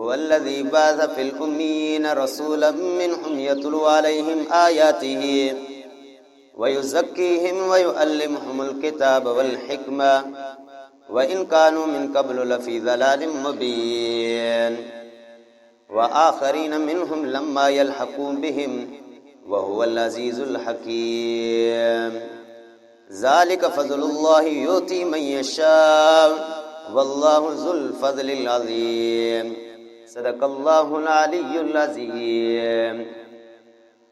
هو الذي بعث في الأميين رسولا منهم يتلو عليهم آياته ويزكيهم ويعلمهم الكتاب والحكمة وإن كانوا من قبل لفي ضلال مبين وآخرين منهم لما يلحقوا بهم وهو العزيز الحكيم ذلك فضل الله يؤتي من يشاء والله ذو الفضل العظيم صدق الله العلي العظيم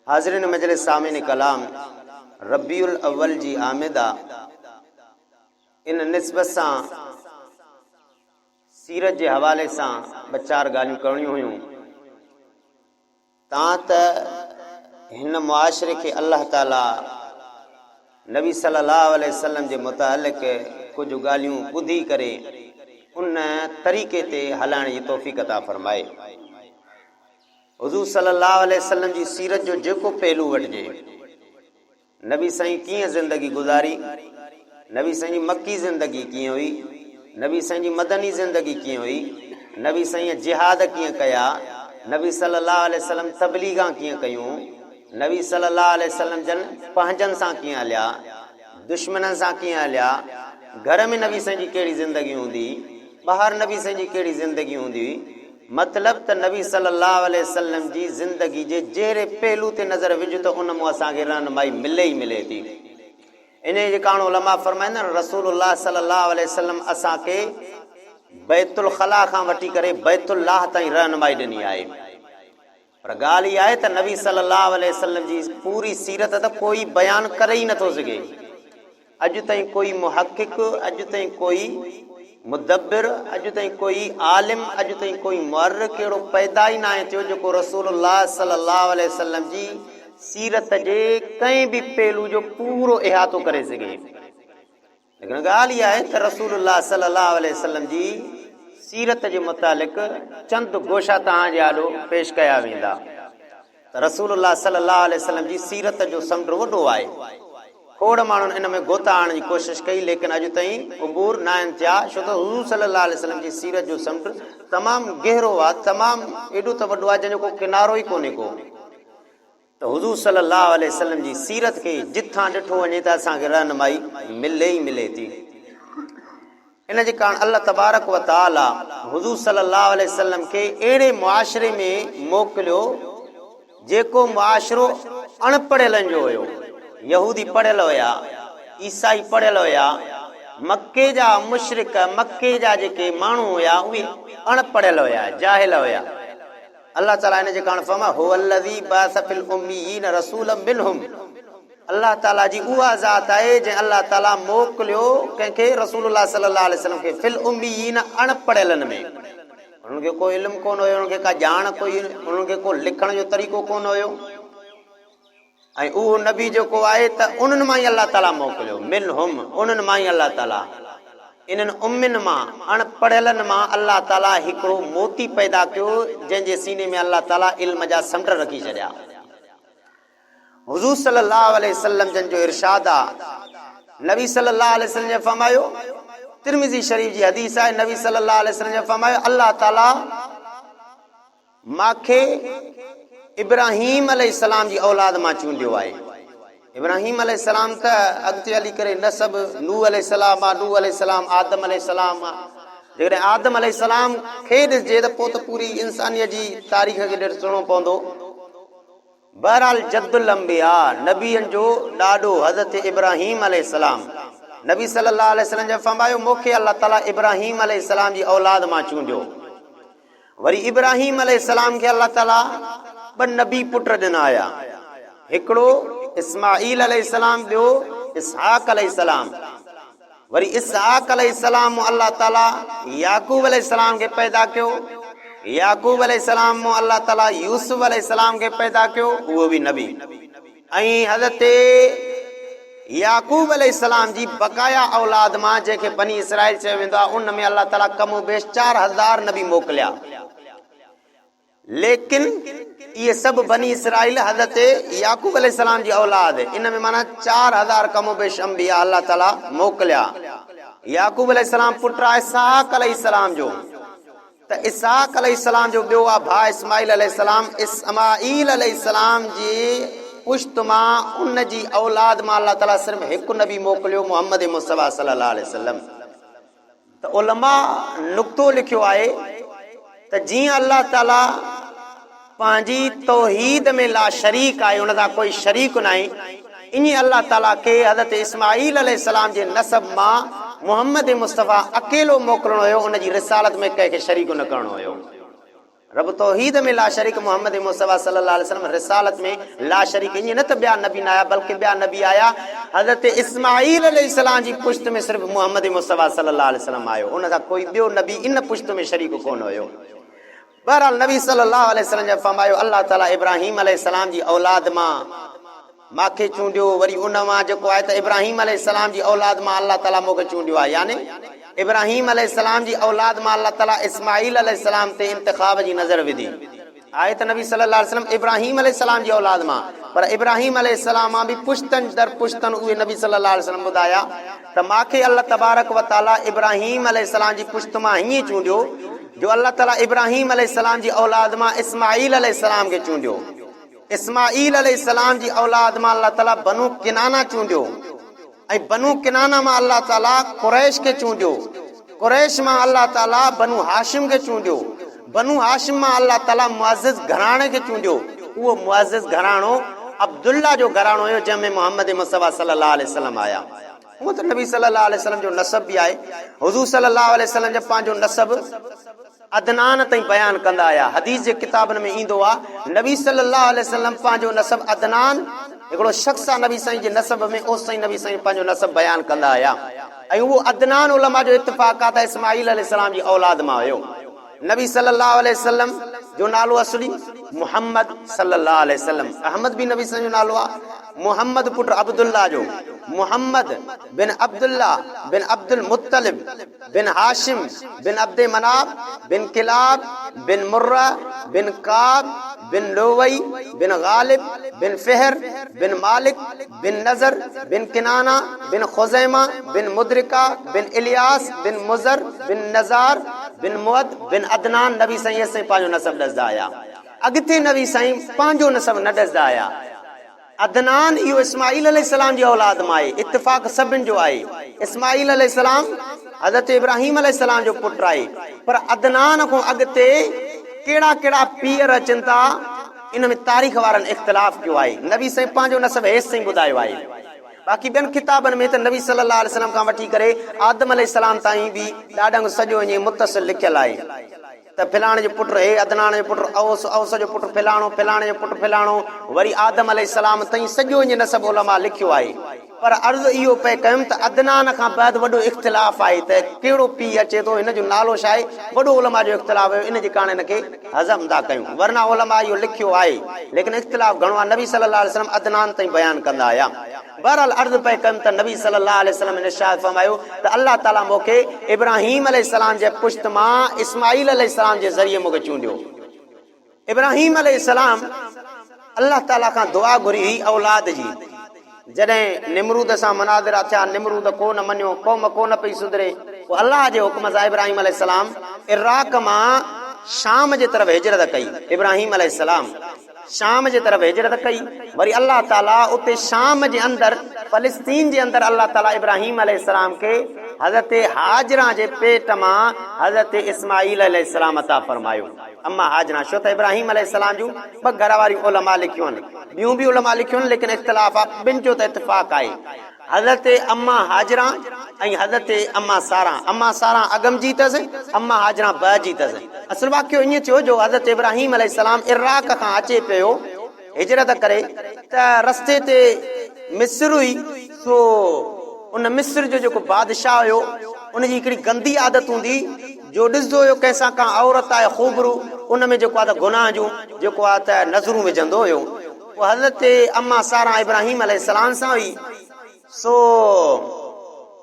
حاضرين مجلس سامعين ڪلام ربيع الاول جي آمد آ ان نسبت سان سيرت جي حوالي سان ٻه چار ڳالهيون ڪرڻيون هيون تان ته هن معاشري کي الله تعالي نبي صلي الله عليه وسلم جي متعلق ڪجهه ڳالهيون ٻڌي ڪري ان طريقي تي هلائڻ جي توفيق عطا فرمائي. حضور صلي الله عليه وسلم جي سيرت جو جيڪو پهلو وٺجي، نبي سائين ڪيئن زندگي گذاري، نبي سائين جي مڪي زندگي ڪيئن هئي، نبي سائين جي مدني زندگي ڪيئن هئي، نبي سائين جهاد ڪيئن ڪيا، نبي صلي الله عليه وسلم تبليغان ڪيئن ڪيون، نبي صلي الله عليه وسلم جن پنهنجن سان ڪيئن هليا، دشمنن سان ڪيئن هليا، گهر ۾ نبي سائين جي ڪهڙي زندگي هوندي هئي، ٻاهر نبي سائين جي ڪهڙي زندگي هوندي هئي، مطلب ته نبي صلي الله عليه وسلم جي زندگي جي جهڙي پهلو تي نظر وجهه ته ان مون اسان کي رهنمائي ملي ئي ملي ٿي. انهيء جي ڪاڻ علماء فرمائيندا آهن رسول الله صلي الله عليه وسلم اسان کي بيت الخلاء کان وٺي ڪري بيت الله تائين رهنمائي ڏني آهي. پر ڳالهه اها آهي ته نبي صلي الله عليه وسلم جي پوري سيرت ته ڪوئي بيان ڪري ئي نٿو سگهي. اڄ تائين ڪوئي محقق، اڄ تائين ڪوئي مدبر، اڄ تائين ڪوئي عالم، اڄ تائين ڪوئي مؤرخ اهڙو پيدا ئي ناهي ٿيو جيڪو رسول الله صلي الله عليه وسلم جي سيرت جي ڪنهن به پهلو جو پورو احاطو ڪري سگهي. ليڪن ڳالهه اها آهي ته رسول الله صلي الله عليه وسلم جي سيرت جي متعلق چند گوشا توهان جي آڏو پيش ڪيا ويندا ته رسول الله صلي الله عليه وسلم جي سيرت جو سمنڊ وڏو آهي. کوڙ ماڻهن ان ۾ غوطا هڻڻ جي ڪوشش ڪئي ليڪن اڄ تائين عبور ناهن ٿيا ڇو ته حضور صلي الله عليه وسلم جي سيرت جو سمنڊ تمام گهرو آهي تمام ايڏو ته وڏو آهي جنهن جو ڪو ڪنارو ئي ڪونهي ڪو. ته حضور صلي الله عليه وسلم جي سيرت کي جتان ڏٺو وڃي ته اسان کي رهنمائي ملي ئي ملي ٿي. ان جي ڪارڻ الله تبارڪ و تعالي حضور صلي الله عليه وسلم کي اهڙي معاشري ۾ موڪليو جيڪو معاشرو اڻ پڙهيلن جو هيو. يهودي پڙهيل هيا، عيسائي پڙهيل هيا، مڪي جا مشرڪ، مڪي جا جيڪي ماڻهو هيا اهي اڻ پڙهيل هيا، جاهل هيا. الله تعالي ان جي ڪاڻ فرمايو، هو الذي بعث في الاميين رسولا منهم الله تعالي جي اها ذات آهي جنهن الله تعالي موڪليو ڪنهن کي رسول الله صلي الله عليه وسلم کي في الاميين اڻ پڙهيلن ۾ انهن کي ڪو علم ڪونه هيو انهن کي ڪا ڄاڻ ڪوئي انهن کي ڪو لکڻ جو طريقو ڪونه هيو ۽ اهو نبي جيڪو آهي ته انهن مان ئي الله تعاليٰ موڪليو، منهم، انهن مان ئي الله تعاليٰ، انهن امين مان، اڻ پڙهيلن مان الله تعاليٰ هڪڙو موتي پيدا ڪيو، جنهن جي سيني ۾ الله تعاليٰ علم جا سمنڊ رکي ڇڏيا. حضور صلي الله عليه وسلم جن جو ارشاد آ، نبي صلي الله عليه وسلم جن فرمايو، ترمذي شريف جي حديث آهي، نبي صلي الله عليه وسلم جن فرمايو، الله تعاليٰ مان کي ابراهيم عليه السلام جي اولاد مان چونڊيو آهي. ابراهيم عليه السلام ته اڳتي هلي ڪري نسب نوح عليه السلام آ، نوح عليه السلام آدم عليه السلام آ. جيڪڏهن آدم عليه السلام کي ڏسجي ته پوء ته پوري انسانيت جي تاريخ کي ڏسڻو پوندو. بهرحال جد الانبياء، نبين جو ڏاڏو حضرت ابراهيم عليه السلام، نبي صلي الله عليه وسلم جن فرمايو، مون کي الله تعالي ابراهيم عليه السلام جي اولاد مان چونڊيو. وري ابراهيم عليه السلام کي الله تعالي ٻه نبي پٽ ڏنا هيا، هڪڙو اسماعيل عليه السلام ٻيو اسحاق عليه السلام. وري اسحاق عليه السلام مون الله تعالي يعقوب عليه السلام کي پيدا ڪيو، يعقوب عليه السلام مون الله تعالي يوسف عليه السلام کي پيدا ڪيو، اهو به نبي ۽ حضرت يعقوب عليه السلام جي بقايا اولاد مان جنهن کي بني اسرائيل چيو ويندو آهي ان ۾ الله تعالي ڪم و بيش 4000 نبي موڪليا. ليڪن اهي سڀ بني اسرائيل حضرت يعقوب عليه السلام جي اولاد ان ۾ معنيٰ 4000 ڪم و بيش انبياء الله تعالي موڪليا. يعقوب عليه السلام پٽ آهي اسحاق عليه السلام جو. ته اسحاق عليه السلام جو ٻيو آ ڀاء اسماعيل عليه السلام، اسماعيل عليه السلام جي پشت مان ان جي اولاد مان الله تعالي صرف هڪ نبي موڪليو محمد مصطفيٰ صلي الله عليه وسلم. ته علماء نقطو لکيو آهي ته جيئن الله تعالي پنهنجي توحيد ۾ لا شريڪ آهي ان سان ڪوئي شريڪ ناهي ائين الله تعالي کي حضرت اسماعيل عليه السلام جي نسب مان محمد مصطفيٰ اڪيلو موڪلڻو هيو ان جي رسالت ۾ ڪنهن کي شريڪ نه ڪرڻو هيو. رب توحيد ۾ لا شريڪ محمد مصطفيٰ صلي الله عليه وسلم رسالت ۾ لا شريڪ ائين نه ته ٻيا نبي نه آيا بلڪه ٻيا نبي آيا حضرت اسماعيل عليه السلام جي پشت ۾ صرف محمد مصطفيٰ صلي الله عليه وسلم آيو ان سان ڪوئي ٻيو نبي ان پشت ۾ شريڪ ڪونه هيو. بهرحال نبي صلي الله عليه وسلم جن فرمايو الله تعالي ابراهيم عليه السلام جي اولاد مان ماکي چونڊيو وري ان مان جيڪو آهي ته ابراهيم عليه السلام جي اولاد مان الله تعالي مون کي چونڊيو آهي يعني ابراهيم عليه السلام جي اولاد مان الله تعالي اسماعيل عليه السلام تي انتخاب جي نظر وڌي آهي ته نبي صلي الله عليه وسلم ابراهيم عليه السلام جي اولاد مان پر ابراهيم عليه السلام مان به پشتن در پشتن اهي نبي صلي الله عليه وسلم ٻڌايا ته ماکي الله تبارڪ و تعالي ابراهيم عليه السلام جي پشت مان هيئن چونڊيو جو الله تعالي ابراهيم عليه السلام جي اولاد مان اسماعيل عليه السلام کي چونڊيو. اسماعيل عليه السلام جي اولاد مان الله تعالي بنو ڪنانه چونڊيو ۽ بنو ڪنانه مان الله تعالي قريش کي چونڊيو. قريش مان الله تعالي بنو هاشم کي چونڊيو. بنو هاشم مان الله تعالي معزز گهراڻي کي چونڊيو. اهو معزز گهراڻو عبدالله جو گهراڻو هيو جنهن ۾ محمد مصطفيٰ صلي الله عليه وسلم آيا. هونء ته نبي صلي الله عليه وسلم جو نسب به آهي. حضور صلي الله عليه وسلم جا پنهنجو نسب عدنان تائين بيان ڪندا آيا. حديث جي ڪتابن ۾ ايندو آهي نبي صلي الله عليه وسلم پنهنجو نسب عدنان هڪڙو شخص آهي نبي سائين جي نسب ۾ اوستائين نبي سائين پنهنجو نسب بيان ڪندا آيا ۽ اهو عدنان علماء جو اتفاق آهي ته اسماعيل عليه السلام جي اولاد مان هيو. نبي صلي الله عليه وسلم جو نالو اصلي محمد صلي الله عليه وسلم احمد به نبي سائين جو نالو آهي محمد پٽ عبدالله جو محمد بن عبدالله بن عبدالمطلب بن هاشم بن عبد مناف بن كلاب بن مره بن ڪعب بن لوئي بن غالب بن فهر بن مالڪ بن نضر بن ڪنانه بن خزيمه بن مدرڪه بن الياس بن مضر بن نزار بن معد بن عدنان نبي سائين ايستائين پنهنجو نسب ڏسندا آيا. اڳتي نبي سائين پنهنجو نسب نه ڏسندا آيا. عدنان اهو اسماعيل عليه السلام جي اولاد مان آهي. اتفاق سڀن جو آهي. اسماعيل عليه السلام حضرت ابراهيم عليه السلام جو پٽ آهي. پر عدنان کان اڳتي ڪهڙا ڪهڙا پيئر اچن ٿا ان ۾ تاريخ وارن اختلاف ڪيو آهي. نبي سائين پنهنجو نسب هيستائين ٻڌايو آهي. باقي ٻين ڪتابن ۾ ته نبي صلي الله عليه وسلم کان وٺي ڪري آدم عليه السلام تائين به ڏاڏنگ سڄو ائين متصل لکيل آهي ته فلاڻي جو پٽ هي عدنان جو پٽ اوس، اوس جو پٽ فلاڻو، فلاڻي جو پٽ فلاڻو، وري آدم عليه السلام تائين سڄو ائين نسب علماء لکيو آهي. پر عرض اهو پئي ڪيم ته عدنان کان بعد وڏو اختلاف آهي ته ڪهڙو پيء اچي ٿو، هن جو نالو ڇا آهي، وڏو علماء جو اختلاف هيو، ان جي ڪاڻ هن کي هضم ٿا ڪيون، ورنه علماء اهو لکيو آهي، ليڪن اختلاف گهڻو آهي، نبي صلي الله عليه وسلم عدنان تائين بيان ڪندا آيا. بهرحال عرض پئي ڪيم ته نبي صلي الله عليه وسلم ارشاد فرمايو ته الله تعاليٰ مون کي ابراهيم عليه السلام جي پشت مان اسماعيل عليه السلام جي ذريعي مون کي چونڊيو. ابراهيم عليه السلام الله تعاليٰ کان دعا گهري هئي اولاد جي. جڏهن نمرود سان مناظرا ٿيا، نمرود ڪو نه مڃيو، قوم ڪو نه پئي سڌري، پوء الله جي حڪم سان ابراهيم عليه السلام عراق مان شام جي طرف هجرت ڪئي. ابراهيم عليه السلام شام جي طرف هجرت ڪئي، وري الله تعاليٰ اتي شام جي اندر فلسطين جي اندر الله تعاليٰ ابراهيم عليه السلام کي حضرت هاجره جي پيٽ مان حضرت اسماعيل عليه السلام عطا فرمايو. اما هاجره، ڇو ته ابراهيم عليه السلام جون ٻه گهر واريون علماء لکيون آهن، ٻيون به علماء لکيون آهن ليڪن اختلاف آهي، ٻن جو ته اتفاق آهي، حضرت اما هاجره ۽ حضرت اما ساره، اما ساره اڳم جي اٿس، اما هاجره بعد جي اٿس. اصل واقعو ائين ٿيو جو حضرت ابراهيم عليه السلام عراق کان اچي پيو هجرت ڪري ته رستي تي مصر هئي سو ان مصر جو جيڪو بادشاهه هيو ان جي هڪڙي گندي عادت هوندي جو ڏسندو هيو ڪنهن سان ڪا عورت آهي خوبرو ان ۾ جيڪو آهي ته گناهه جون جيڪو آهي ته نظرون وجهندو هيو. پوء حضرت اما ساره ابراهيم عليه السلام سان هئي سو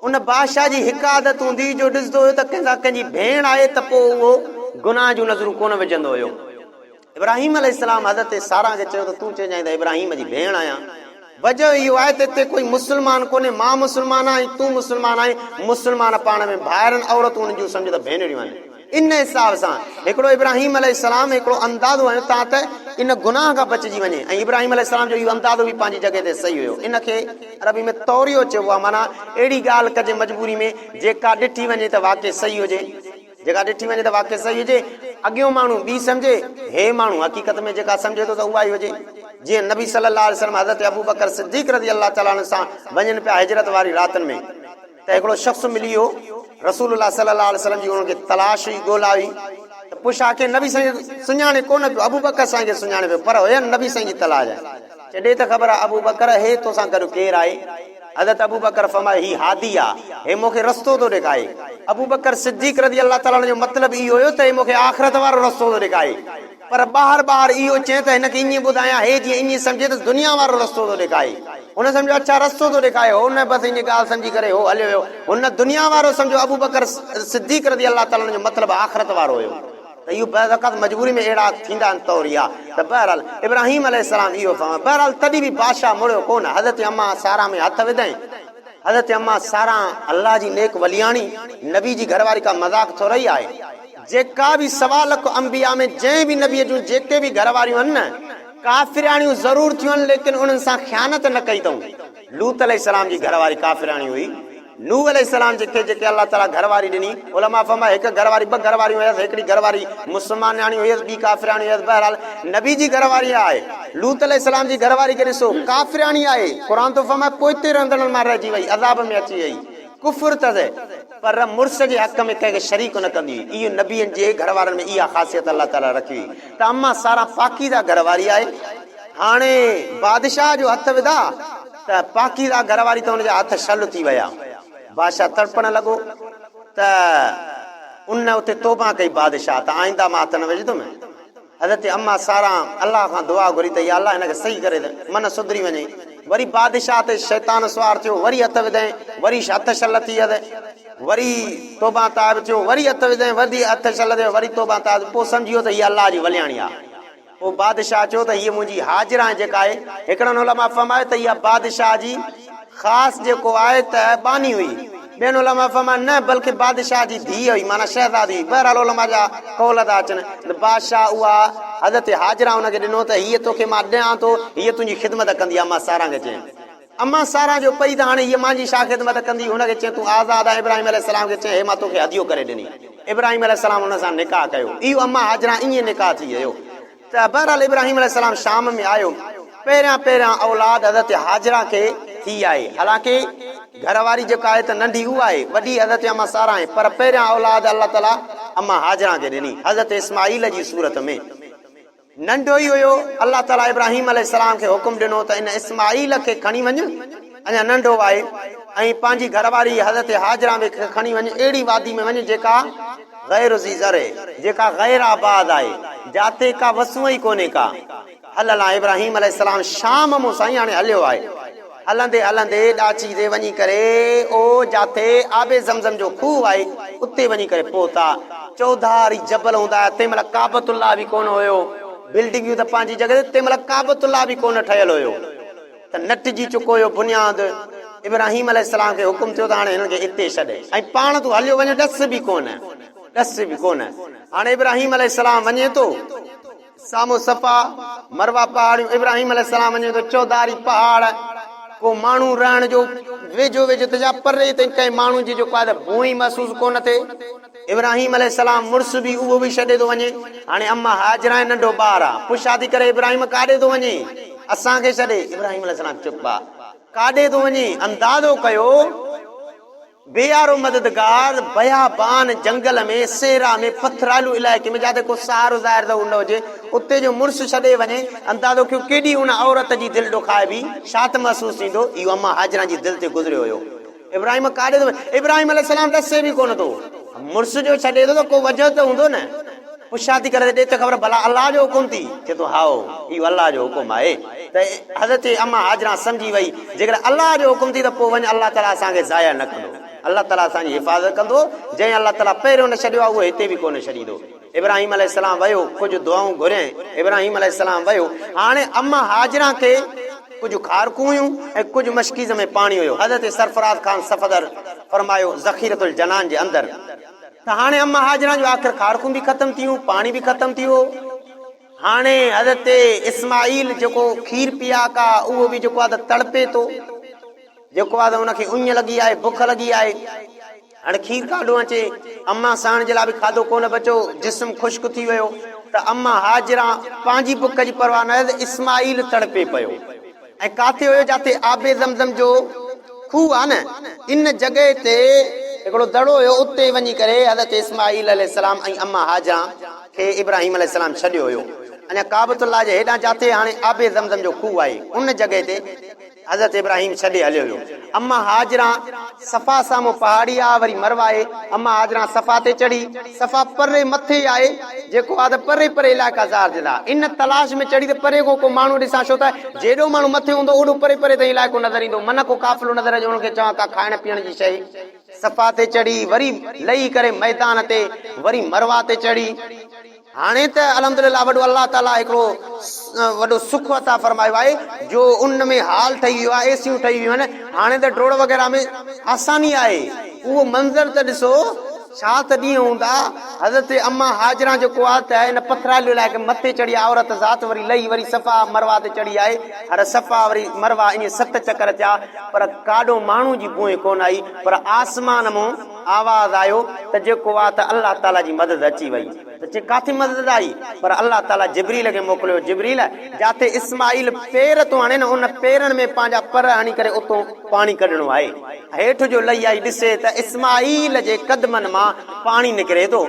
ان بادشاهه جي هڪ عادت هوندي هئي جو ڏسندو هيو ته ڪنهن سان ڪنهن جي ڀيڻ آهي ته پوء اهو گناهه جون نظرون ڪونه وجهندو هيو. ابراهيم عليه السلام حضرت ساره کي چيو ته تون چئجانء ته ابراهيم جي ڀيڻ آهيان. وجه اهو آهي ته هتي ڪوئي مسلمان ڪونهي، مان مسلمان آهيان ۽ تون مسلمان آهين، مسلمان پاڻ ۾ ڀائر آهن، عورتون انهن جون سمجهه ته ڀينريون آهن. ان حساب سان هڪڙو ابراهيم عليه السلام هڪڙو اندازو هنيو تان ته ان گناهه کان بچجي وڃي ۽ ابراهيم عليه السلام جو اهو اندازو به پنهنجي جڳهه تي صحيح هيو. ان کي عربي ۾ توريو چئبو آهي معنيٰ اهڙي ڳالهه ڪجي مجبوري ۾ جيڪا ڏٺي وڃي ته واقعي صحيح هجي. جيڪا ڏٺي وڃي ته واقعي صحيح هجي. اڳيون ماڻهو ٻي سمجهي، هي ماڻهو حقيقت ۾ جيڪا سمجهي ٿو ته اها ئي هجي. جيئن نبي صلي الله عليه وسلم حضرت ابوبڪر صديق رضي الله تعالٰي عنه سان وڃن پيا هجرت واري راتن ۾. ته هڪڙو شخص ملي ويو، رسول الله صلي الله عليه وسلم جي انهن کي تلاش هئي، ڳولا هئي، ته پڇا ڪي نبي سائين کي سڃاڻي ڪونه پيو، ابوبڪر سائين کي سڃاڻي پيو، پر هين نبي سائين جي تلاش آهي. چي ڏي ته خبر ابوبڪر هي توسان گڏ ڪير آهي؟ حضرت ابوبڪر فرمايو هي هادي آ، هي مون کي رستو ٿو ڏيکائي. ابوبڪر صديق رضي الله تعالٰي عنه جو مطلب اهو هيو ته هي مون کي آخرت وارو رستو ٿو ڏيکائي. پر ٻاهر ٻاهر اهو چئين ته هن کي ائين ٻڌايان، هي جيئن ائين سمجهي ته دنيا وارو رستو ٿو ڏيکائي. هن سمجهيو اڇا رستو ٿو ڏيکائي. هو نه بس ائين ڳالهه سمجهي ڪري هو هليو ويو. هن دنيا وارو سمجهيو ابوبڪر صديق رضي الله تعالٰي عنه جو مطلب آخرت وارو هيو. ته اهو بعض اوقات مجبوري ۾ اهڙا ٿيندا آهن طوريا ته بهرحال ابراهيم عليه السلام اهو فرمايو. بهرحال تڏهن به بادشاهه مڙيو ڪونه. حضرت اما سارا ۾ هٿ وڌائين. حضرت اما سارا الله جي نيڪ ولياڻي، نبي جي گهر واري ڪا مذاق ٿورئي آهي. جيڪا به سوا لک انبياء ۾ جنهن به نبيء جون جيڪي به گهر واريون آهن نه، ڪافرياڻيون ضرور ٿيون آهن ليڪن انهن سان خيانت نه ڪئي اٿئون. لوط عليه السلام جي گهر واري ڪافرياڻي هئي. نوح عليه السلام جي کي جيڪي الله تعاليٰ گهر واري ڏني، علماء فرمايو هڪ گهر واري ٻه گهر واريون هيس، هڪڙي گهر واري مسلمانياڻي هيس ٻي ڪافرياڻي هيس، بهرحال نبي جي گهر واري آهي. لوط عليه السلام جي گهر واري کي ڏسو ڪافرياڻي آهي، قرآن ٿو فرمائي پوئتي رهندڙن مان رهجي وئي، عذاب ۾ اچي وئي. ڪفر اٿس پر مڙس جي حق ۾ ڪنهن کي شريڪ نه ڪندي هئي. اهو نبين جي گهر وارن ۾ اها خاصيت الله تعاليٰ رکي هئي ته اما ساران پاڪيزه گهر واري آهي. هاڻي بادشاهه جو هٿ وڌا ته پاڪيزه گهر واري ته هن جا هٿ شل ٿي ويا. بادشاهه تڙپڻ لڳو ته ان اتي توبه ڪئي بادشاهه ته آئنده مان هٿ نه وجهندم. حضرت اما ساران الله کان دعا گهري ته يا الله هن کي صحيح ڪري ته من سڌري وڃي. وري بادشاهه تي شيطان سوار ٿيو، وري هٿ وڌائين، وري هٿ شل ٿي ويس، وري توبه تائب ٿيو، وري هٿ وڌائين، وري هٿ شل ٿيو، وري توبه تائب ٿيو، پوء سمجهي ويو ته هيء الله جي ولياڻي آهي. پوء بادشاهه چيو ته هيء منهنجي هاجره جيڪا آهي، هڪڙن علماء فرمايو ته اها بادشاهه جي خاص جيڪو آهي ته ٻانهي هئي. ٻين علماء فرمايو نه بلڪه بادشاهه جي ڌيء هئي معنيٰ شهزادي هئي. بهرحال علماء جا قول ٿا اچن ته بادشاهه اها حضرت هاجره ان کي ڏنو ته هيء توکي مان ڏيان ٿو هيء تنهنجي خدمت ڪندي اما ساران کي چيائين. اما ساران جو پئي ته هاڻي هيء مانجي ڇا خدمت ڪندي هن کي چيائين تون آزاد آهين ابراهيم عليه السلام کي چيائين هي مان توکي هديو ڪري ڏني. ابراهيم عليه السلام ان سان نڪاح ڪيو. اهو اما هاجره ائين نڪاح ٿي ويو. ته بهرحال ابراهيم عليه السلام شام ۾ آيو، پهريان پهريان اولاد حضرت هاجره کي ٿي آهي، حالانڪه گهر واري جيڪا آهي ته ننڍي اها آهي، وڏي حضرت اما ساره آهي، پر پهريان اولاد الله تعاليٰ اما هاجره کي ڏني، حضرت اسماعيل جي صورت ۾. ننڍو ئي هيو، الله تعاليٰ ابراهيم عليه السلام کي حڪم ڏنو ته ان اسماعيل کي کڻي وڃ، اڃا ننڍو آهي، ۽ پنهنجي گهر واري حضرت هاجره به کڻي وڃ، اهڙي وادي ۾ وڃ جيڪا غير ذي زرع، جيڪا غير آباد آهي، جاتي ڪا وسونء ئي ڪونهي ڪا. هل هلان ابراهيم عليه السلام شام مون سائين هاڻي هليو آهي. هلندي هلندي ڏاچي تي وڃي ڪري او جاتي آب زمزم جو کوهه آهي اتي وڃي ڪري پهتا. چوڌاري جبل هوندا هيا تنهن مهل ڪعبة الله به ڪونه هيو. بلڊنگيون ته پنهنجي جڳهه تي تنهن مهل ڪعبة الله به ڪونه ٺهيل هيو. ته نٽجي چڪو هيو بنياد. ابراهيم عليه السلام کي حڪم ٿيو ته هاڻي هنن کي اتي ڇڏ ۽ پاڻ تون هليو وڃ ڏس به ڪونه ڏس به ڪونه. هاڻي ابراهيم عليه السلام وڃي ٿو سامهون صفا مروه پهاڙيون ابراهيم عليه السلام وڃي ٿو چوڌاري پهاڙ ڪو ماڻهو رهڻ جو ويجهو ويجهو ته جا پري تائين ڪنهن ماڻهو جي جيڪو آهي ته بوء ئي محسوس ڪونه ٿئي. ابراهيم عليه السلام مڙس به اهو به ڇڏي ٿو وڃي. هاڻي اما هاجره ۽ ننڍو ٻار آ. پڇا ٿي ڪري ابراهيم ڪاڏي ٿو وڃين؟ اسان کي ڇڏي؟ ابراهيم عليه السلام چپ آ. ڪاڏي ٿو وڃين؟ اندازو ڪيو بي يارو مددگار بيابان جنگل ۾ صحرا ۾ پٿرالو علائقي ۾ جاتي ڪو سهارو ظاهر ظهور نه هجي اتي جو مڙس ڇڏي وڃي اندازو ڪيو ڪيڏي ان عورت جي دل ڏکائبي ڇا ته محسوس ٿيندو اهو اما هاجره جي دل تي گذريو هيو. ابراهيم ڪاڏي ٿو وڃي؟ ابراهيم عليه السلام ڏسي به ڪونه ٿو. مڙس جو ڇڏي ٿو ته ڪو وجهه ته هوندو نه. پڇا ٿي ڪري ته ڏي ته خبر ڀلا الله جو حڪم ٿي؟ چئي ٿو هائو اهو الله جو حڪم آهي. ته حضرت اما هاجره سمجهي وئي جيڪڏهن الله جو حڪم ٿي ته پوء وڃ الله تعاليٰ اسان کي ضايع نه ڪندو. الله تعاليٰ اسان جي حفاظت ڪندو. جنهن الله تعاليٰ پهريون نه ڇڏيو آهي اهو هتي به ڪونه ڇڏيندو. ابراهيم عليه السلام ويو، ڪجهه دعائون گهريائين. ابراهيم عليه السلام ويو. هاڻي اما هاجره کي ڪجهه کارڪون هيون ۽ ڪجهه مشڪيز ۾ پاڻي هيو. حضرت سرفراز خان صفدر فرمايو، ذخيرة الجنان جي اندر. ته هاڻي اما هاجران جو آخر کارڪون به ختم ٿي ويون، پاڻي به ختم ٿي ويو. هاڻي حضرت اسماعيل جيڪو کير پياڪ آ اهو به جيڪو آ ته تڙپي ٿو، جيڪو آ ته ان کي اڃ لڳي آهي، بک لڳي آهي. هاڻي کير ڪاڏو اچي؟ اما ساڻ جي لاء به کاڌو ڪونه بچيو، جسم خشڪ ٿي ويو ته اما هاجران پنهنجي بک جي پرواهه نه هيس، اسماعيل تڙپي پيو. ۽ ڪاٿي هيو جاتي آب زمزم جو کوهه آ نه ان جڳهه تي هڪڙو دڙو هيو اتي وڃي ڪري حضرت اسماعيل عليه السلام ۽ اما هاجران کي ابراهيم عليه السلام ڇڏيو هيو اڃا ڪعبة الله جي هيڏانهن جاتي هاڻي آب زمزم جو کوهه آهي ان جڳهه تي حضرت ابراهيم ڇڏي هليو ويو. اما هاجران صفا سامهون پهاڙي آ وري مروه آهي. اما هاجران صفا تي چڙهي. صفا پري مٿي آهي جيڪو آ ته پري پري علائقا ظاهر ٿيندا. ان تلاش ۾ چڙهي ته پري کان ڪو ماڻهو ڏسان ڇو ته جيڏو ماڻهو مٿي هوندو اوڏو پري پري تائين علائقو نظر ايندو. من ڪو قافلو نظر اچي ان کي چوان ڪا کائڻ پيئڻ جي شيء. صفا تي چڙهي وري لهي ڪري ميدان تي وري مروه تي چڙهي. هاڻي ته الحمدلله وڏو الله تعالي هڪڙو وڏو سک عطا فرمايو آهي جو ان ۾ هال ٺهي ويو آهي اي سيون ٺهي ويون آهن هاڻي ته ڊوڙ وغيره ۾ آساني آهي اهو منظر ته ڏسو ڇا ته ڏينهن هوندا حضرت اما هاجران جيڪو آهي ته ان پٿرالي علائقي ۾ مٿي چڙهي آهي عورت ذات وري لهي وري صفا مروه تي چڙهي آهي هر صفا وري مروه ائين ست چڪر ٿيا پر ڪاڏو ماڻهو جي بوء ڪونه آئي پر آسمان مون آواز آيو ته جيڪو آ ته الله تعالي جي مدد اچي وئي ته چي ڪاٿي مدد آئي پر الله تعالي جبريل کي موڪليو جبريل جاٿي اسماعيل پير ٿو هڻي نه ان پيرن ۾ پنهنجا پر هڻي ڪري اتو پاڻي ڪڍڻو آهي هيٺ جو لهي آئي ڏسي ته اسماعيل جي قدمن مان پاڻي نڪري ٿو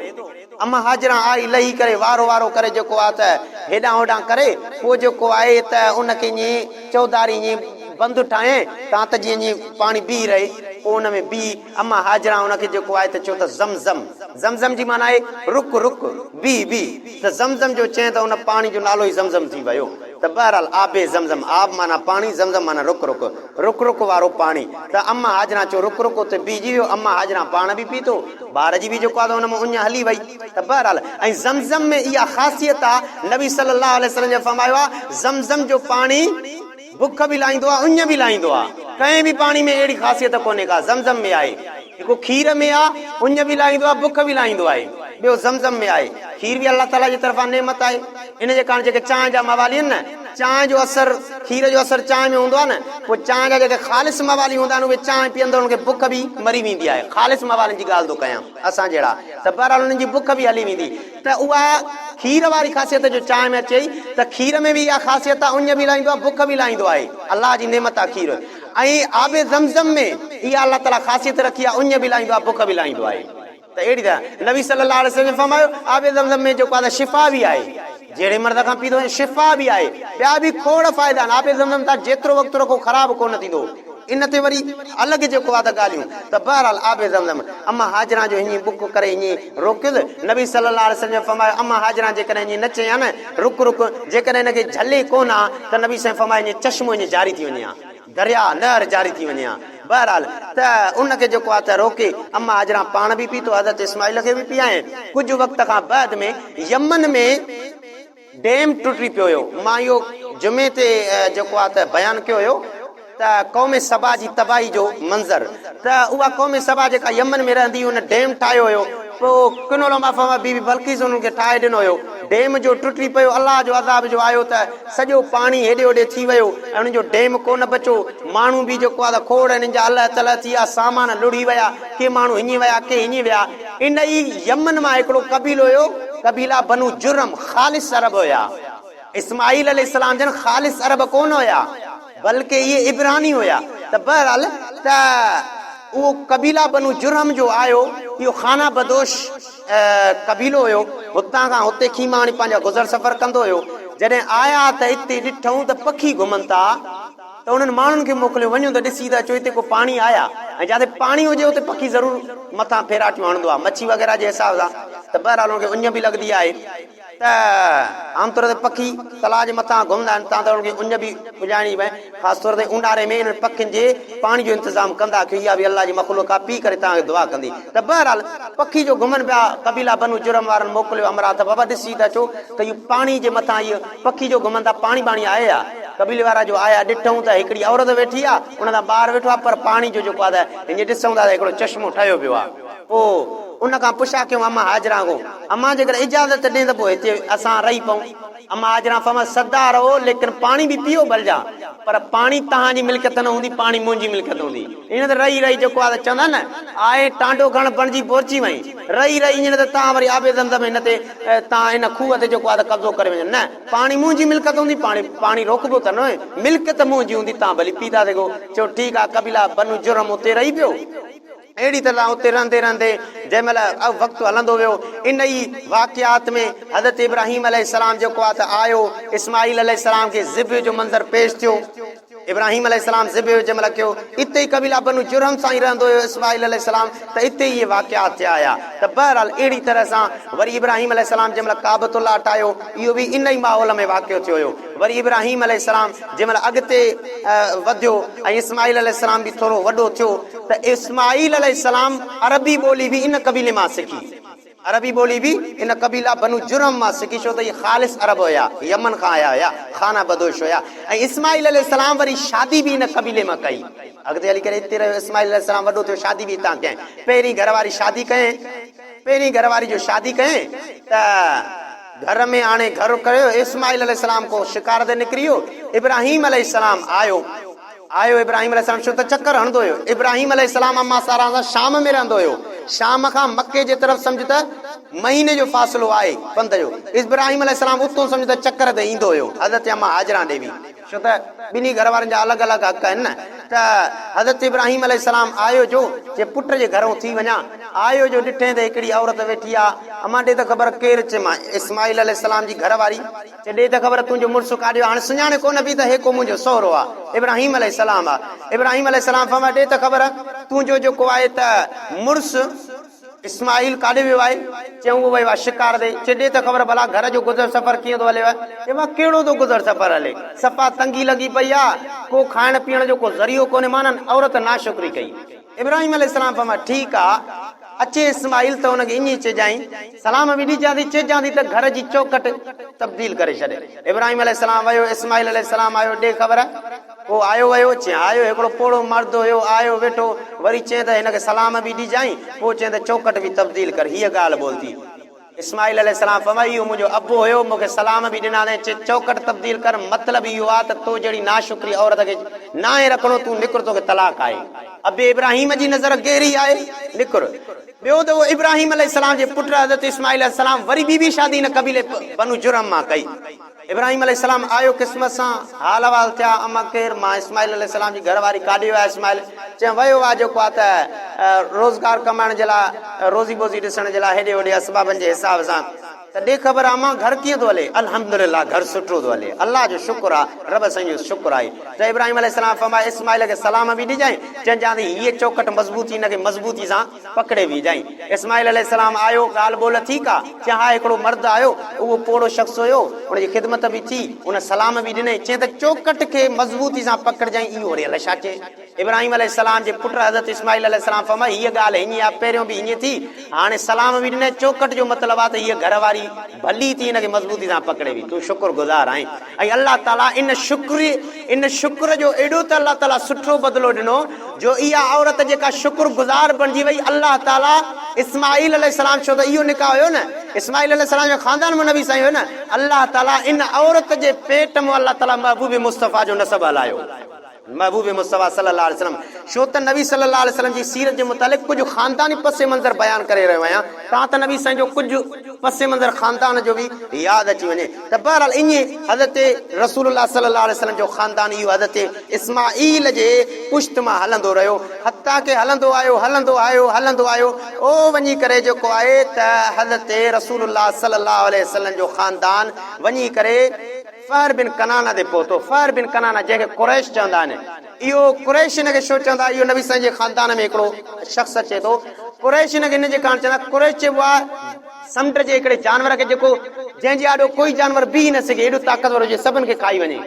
اما هاجران آئي لهي ڪري وارو وارو ڪري جيڪو آ ته هيڏانهن هوڏانهن ڪري پوء جيڪو آهي ته ان کي ائين چوڌاري ائين بند ٺاهيائين تان ته جيئن ائين پاڻي بيهي رهي پوء ان ۾ بيهي اما هاجران ان کي جيڪو آهي ته چيو ته زم زم زم زم جي معنيٰ آهي رڪ رڪ بيهه بيهه ته زم زم جو چئين ته ان پاڻي جو نالو ئي زم زم ٿي ويو ته بهرحال آب زم زم آب معنيٰ پاڻي زم زم معنيٰ رڪ رڪ رڪ رڪ وارو پاڻي ته اما هاجران چيو رڪ رڪ اتي بيهجي ويو اما هاجران پاڻ به پيتو ٻار جي به جيڪو آهي ته ان مان اڃ هلي وئي ته بهرحال ۽ زم زم ۾ اها خاصيت آهي نبي صلي الله عليه وسلم جن فرمايو آهي زم زم جو پاڻي بک به لاهيندو آهي اڃ به لاهيندو آهي ڪنهن به پاڻي ۾ اهڙي خاصيت ڪونهي ڪا زمزم ۾ آهي جيڪو کير ۾ آهي اڃ به لاهيندو آهي بک به لاهيندو آهي ٻيو زمزم ۾ آهي کير به الله تعالي جي طرفان نعمت آهي ان جي ڪارڻ جيڪي چانهه جا موالي آهن نه چانهه جو اثر کير جو اثر چانهه ۾ هوندو آهي نه پوء چانهه جا جيڪي خالص موالي هوندا آهن اهي چانهه پيئندڙ انهن کي بک به مري ويندي آهي خالص موالين جي ڳالهه ٿو ڪيان اسان جهڙا ته بهرحال انهن جي بک به هلي ويندي ته اها کير واري خاصيت جو چانهه ۾ اچي ته کير ۾ به اها خاصيت آهي اڃ به لاهيندو آهي بک به لاهيندو آهي الله جي نعمت آهي کير ۽ آب زمزم ۾ اها الله تعالي خاصيت رکي آهي اڃ به لاهيندو آهي بک به لاهيندو آهي ته اهڙي طرح نبي صلي الله عليه وسلم فرمايو آب زمزم ۾ جيڪو آهي شفا به آهي جهڙي مرض کان پيتو وڃي شفا به آهي ٻيا به کوڙ فائدا آهن آب زمزم تان جيترو وقت رکو خراب ڪونه ٿيندو ان تي وري الڳ جيڪو آ ته ڳالهيون ته بهرحال آب زمزم اما هاجران جو هينئن ٻڪ ڪري هينئن روڪيس، نبي صلي الله عليه وسلم جن فرمايو اما هاجران جيڪڏهن هينئن نه چئين ها نه رڪ رڪ جيڪڏهن هن کي جهلي ڪونه ها ته نبي سائين فرمايو هينئن چشمو هينئن جاري ٿي وڃي ها درياء نهر جاري ٿي وڃي ها بهرحال ته ان کي جيڪو آ ته روڪي اما هاجران پاڻ به پيتو حضرت اسماعيل کي به پيائين ڪجهه وقت کان بعد ۾ يمن ۾ ڊيم ٽٽي پيو هيو. مان اهو جمعي تي جيڪو آ ته بيان ڪيو هيو ته قوم سبا جي تباهي جو منظر ته اها قوم سبا جيڪا يمن ۾ رهندي هئي ان ڊيم ٺاهيو هيو پوء ڪن علماء فرمايو بي بي بلقيس انهن کي ٺاهي ڏنو هيو ڊيم جو ٽٽي پيو الله جو عذاب جو آيو ته سڄو پاڻي هيڏي هوڏي ٿي ويو ۽ انهن جو ڊيم ڪونه بچو ماڻهو به جيڪو آ ته کوڙ انهن جا الهه تلهه ٿي ويا سامان لڙهي ويا ڪي ماڻهو هڃي ويا ڪي هڃي ويا ان ئي يمن مان هڪڙو قبيلو هيو، قبيله بنو جرم، خالص عرب هيا. اسماعيل عليه السلام جن خالص عرب ڪونه هيا، بلڪه اهي عبراني هيا. ته بهرحال ته اهو قبيله بنو جرهم جو آيو، اهو خانه بدوش قبيلو هيو، هتان کان هتي خيما هڻي پنهنجا گذر سفر ڪندو هيو. جڏهن آيا ته اتي ڏٺئون ته پکي گهمن ٿا. ته انهن ماڻهن کي موڪليو، وڃو ته ڏسي ته اچو هتي ڪو پاڻي آهي ڇا؟ ۽ جاتي پاڻي هجي اتي پکي ضرور مٿان ڦيراٽيون هڻندو آهي، مڇي وغيره جي حساب سان ته بهرحال ان کي اڃ به لڳندي آهي ته عام طور تي پکي تلاء جي مٿان گهمندا آهن تان ته انهن کي اڃ به اجهائڻي پئي، خاص طور تي اونهاري ۾ انهن پکين جي پاڻي جو انتظام ڪندا ڪيو، اها به الله جي مخلوق آهي پي ڪري توهان کي دعا ڪندي ته بهرحال پکي جو گهمن پيا قبيله بنو جرهم وارن موڪليو همراهه ته بابا ڏسي ته اچو ته اهو پاڻي جي مٿان اهو پکي جو گهمن ٿا پاڻي ٻاڻي آهي ڇا؟ قبيلي وارا جو آيا ڏٺئون ته هڪڙي عورت ويٺي آ، ان سان ٻار ويٺو آ، پر پاڻي جو جيڪو آ ته هيئن ڏسون ٿا ته هڪڙو چشمو ٺهيو پيو آ. پوء ان کان پڇا ڪيون امان هاجران کان، امان جيڪڏهن اجازت ڏين ته پوء هتي اسان رهي پئون. امان هاجران فرمايو، سدا رهو، ليڪن پاڻي به پيئو ڀلجان، پر پاڻي توهان جي ملڪيت نه هوندي، پاڻي منهنجي ملڪيت هوندي. ائين ته رهي رهي جيڪو آهي ته چوندا آهن نه، آء ٽانڊو کڻ بڻجي بورچي وئين. رهي رهي ائين نه ته توهان وري آب زمزم هن تي، توهان هن کوهه تي جيڪو آهي ته قبضو ڪري وڃو. نه، پاڻي منهنجي ملڪيت هوندي، پاڻي پاڻي روڪبو ته نه، ملڪيت منهنجي هوندي، توهان ڀلي پي ٿا سگهو. چيو، ٺيڪ آهي، قبيله بنو جرهم اتي رهي پيو. اهڙي طرح اتي رهندي رهندي جنهن مهل وقت هلندو ويو، ان ئي واقعات ۾ حضرت ابراهيم عليه السلام جيڪو آهي ته آيو، اسماعيل عليه السلام کي ذبح جو منظر پيش ٿيو. ابراهيم عليه السلام ذبح جنهن مهل ڪيو، اتي ئي قبيله بنو جرهم سان ئي رهندو هيو اسماعيل عليه السلام ته اتي ئي اهي واقعات ٿيا هيا ته بهرحال اهڙي طرح سان وري ابراهيم عليه السلام جنهن مهل ڪعبة الله ٺاهيو اهو به ان ئي ماحول ۾ واقع ٿيو هيو. وري ابراهيم عليه السلام جنهن مهل اڳتي وڌيو ۽ اسماعيل عليه السلام به ٿورو وڏو ٿيو ته اسماعيل عليه السلام عربي ٻولي به ان قبيلي مان سکي. عربي ٻولي به ان قبيله بنو جرهم مان سکي ڇو ته اهي خالص عرب هيا، يمن کان آيا هيا، خانه بدوش هيا ۽ اسماعيل عليه السلام وري شادي به ان قبيلي مان ڪئي. اڳتي هلي ڪري اتي رهيو اسماعيل عليه السلام وڏو ٿيو شادي به اتان ڪيائين. پهرين گهر واري شادي ڪيائين. پهرين گهر واري جو شادي ڪيائين ته گهر ۾ آڻي گهر ڪيو. اسماعيل عليه السلام ڪو شڪار تي نڪري ويو. ابراهيم عليه السلام آيو. آيو ابراهيم عليه السلام ڇو ته چڪر هڻندو هيو. ابراهيم عليه السلام اما سارا سان شام ۾ رهندو هيو. شام کان مڪي جي طرف سمجهه ته مهيني جو فاصلو آهي پنڌ جو. ابراهيم عليه السلام اتون سمجهه ته چڪر تي ايندو هيو حضرت اما هاجران ڏي به. ڇو ته ٻنهي گهر وارن جا الڳ الڳ حق آهن نه. ته حضرت ابراهيم عليه السلام آيو جو چي پٽ جي گهرئون ٿي وڃان. آيو جو ڏٺئين ته هڪڙي عورت ويٺي آ. امان ڏي ته خبر ڪير؟ چي مان اسماعيل عليه السلام جي گهر واري. چي ڏي ته خبر تنهنجو مڙس ڪاڏي ويو؟ هاڻي سڃاڻي ڪونه پئي ته هي ڪو منهنجو سهرو آ، ابراهيم عليه السلام آ. ابراهيم عليه السلام فرمايو، ڏي ته خبر تنهنجو جيڪو آهي ته مڙس اسماعيل ڪاڏي ويو آهي؟ چيائون اهو ويو آهي شڪار تي. چي ڏي ته خبر ڀلا گهر جو گذر سفر ڪيئن ٿو هليو؟ چي وا ڪهڙو ٿو گذر سفر هلي، صفا تنگي لڳي پئي آ، ڪو کائڻ پيئڻ جو ڪو ذريعو ڪونهي. معنيٰ عورت ناشڪري ڪئي. ابراهيم عليه السلام فرمايو، ٺيڪ آ، اچي اسماعيل ته ان کي ائين چئجانء، سلام به ڏجان ٿي، چئجان ٿي ته گهر جي چوکٽ تبديل ڪري ڇڏ. ابراهيم عليه السلام ويو، اسماعيل عليه السلام آيو، ڏي خبر، ڪو آيو ويو؟ چيائين، آيو، هڪڙو پوڙهو مرد هيو، آيو ويٺو، وري چيائين ته هن کي سلام به ڏجانء، پوء چيائين ته چوکٽ به تبديل ڪر، هيء ڳالهه ٻولهه ٿي. اسماعيل عليه السلام فرمايو، اهو منهنجو ابو هيو، مون کي سلام به ڏنا اٿائين، چي چوکٽ تبديل ڪر، مطلب اهو آهي ته تو جهڙي ناشڪري عورت کي ناهي رکڻو، تون نڪر توکي طلاق آهي. ابي ابراهيم جي نظر گهري آهي، نڪر. ٻيو دفعو ابراهيم عليه السلام جي پٽ حضرت اسماعيل عليه السلام وري ٻي به شادي هن قبيلي بنو جرهم مان ڪئي. ابراهيم عليه السلام آيو قسمت سان حال احوال ٿيا، اما ڪير؟ مان اسماعيل عليه السلام جي گهر واري ڪاڏي ويو آهي اسماعيل؟ چيائين ويو آهي جيڪو آهي ته روزگار ڪمائڻ جي لاء روزي ٻوزي ڏسڻ جي لاء هيڏي هوڏي اسبابن جي حساب سان ته ڏي خبر اما گهر ڪيئن ٿو هلي؟ الحمدلله گهر سٺو ٿو هلي الله جو شڪر آهي رب سائين جو شڪر آهي ته ابراهيم عليه السلام فرمايو اسماعيل کي سلام به ڏجانء چئجان ته هيء چوکٽ مضبوطي هن کي مضبوطي سان پڪڙي ويهجانء. اسماعيل عليه السلام آيو، ڳالهه ٻولهه ٿي ڪا؟ چيائين، ها هڪڙو مرد آيو، اهو پوڙهو شخص هيو، ان جي خدمت به ٿي، ان سلام به ڏنائين، چيائين ته چوکٽ کي مضبوطي سان پڪڙجانء، اهو وري الائي ڇا چئي؟ ابراهيم عليه السلام جي پٽ حضرت اسماعيل عليه السلام فرمايو، هيء ڳالهه هيئن آهي، پهريون به هيئن ٿي، هاڻي سلام به ڏنائين، چوکٽ جو مطلب آهي ته هيء گهر واري ڀلي ٿي، هن کي مضبوطي سان پڪڙي ويهه، تون شڪر گذار آهين ۽ الله تعاليٰ ان شڪر ان شڪر جو ايڏو ته الله تعاليٰ سٺو بدلو ڏنو جو اها عورت جيڪا شڪر گذار بڻجي وئي الله تعاليٰ اسماعيل عليه السلام ڇو ته اهو نڪاح هيو نه اسماعيل عليه السلام جو خاندان مان نبي سائين هيو نه الله تعاليٰ ان عورت جي پيٽ مان الله تعاليٰ محبوب مصطفيٰ جو نسب هلايو. محبوب مصطفيٰ صلّي الله عليه وسلّم ڇو ته نبي صلّي الله عليه وسلّم جي سيرت جي متعلق ڪجهه خانداني پس منظر بيان ڪري رهيو آهيان تان ته نبي سائين جو ڪجهه پس منظر خاندان جو به ياد اچي وڃي ته بهرحال ائين حضرت رسول الله صلّي الله عليه وسلّم جو خاندان اهو حضرت اسماعيل جي پشت مان هلندو رهيو حتيٰ ڪه هلندو آيو هلندو آيو هلندو آيو او وڃي ڪري جيڪو آهي ته حضرت رسول الله صلّي الله عليه وسلّم جو خاندان وڃي ڪري فهر بن ڪنانه تي پهتو. فهر بن ڪنانه جنهن کي قريش چوندا آهن. اهو قريش هن کي ڇو چوندا آهن؟ اهو نبي سائين جي خاندان ۾ هڪڙو شخص اچي ٿو. قريش هن کي ان جي ڪاڻ چوندا آهن. قريش چئبو آهي سمنڊ جي هڪڙي جانور کي جيڪو جنهن جي آڏو ڪوئي جانور بيهي نه سگهي ايڏو طاقتور هجي سڀن کي کائي وڃي.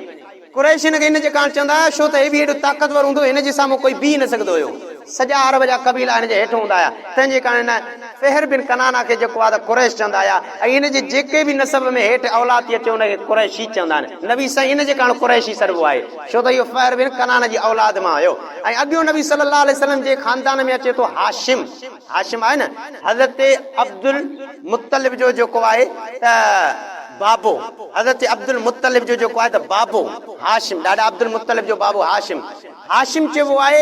قريش هن کي ان جي ڪاڻ چوندا هيا ڇو ته هي به ايڏو طاقتور هوندو هو هن جي سامهون ڪوئي بيهي نه سگهندو هيو. سڄا عرب جا قبيلا هن جي هيٺ هوندا هيا، تنهن جي ڪارڻ هن فهر بن ڪنانه کي جيڪو آهي ته قريش چوندا هيا ۽ هن جي جيڪي به نسب ۾ هيٺ اولاد ٿي اچي ان کي قريشي چوندا آهن. نبي سائين ان جي ڪارڻ قريشي سڏبو آهي، ڇو ته اهو فهر بن ڪنانه جي اولاد مان هيو ۽ اڳيون نبي صلي الله عليه وسلم جي خاندان ۾ اچي ٿو هاشم، هاشم آهي نه حضرت عبدالمطلب جو جيڪو آهي ته بابو، حضرت عبدالمطلب جو جيڪو آهي ته بابو هاشم، ڏاڏا عبدالمطلب جو بابو هاشم. هاشم چئبو آهي،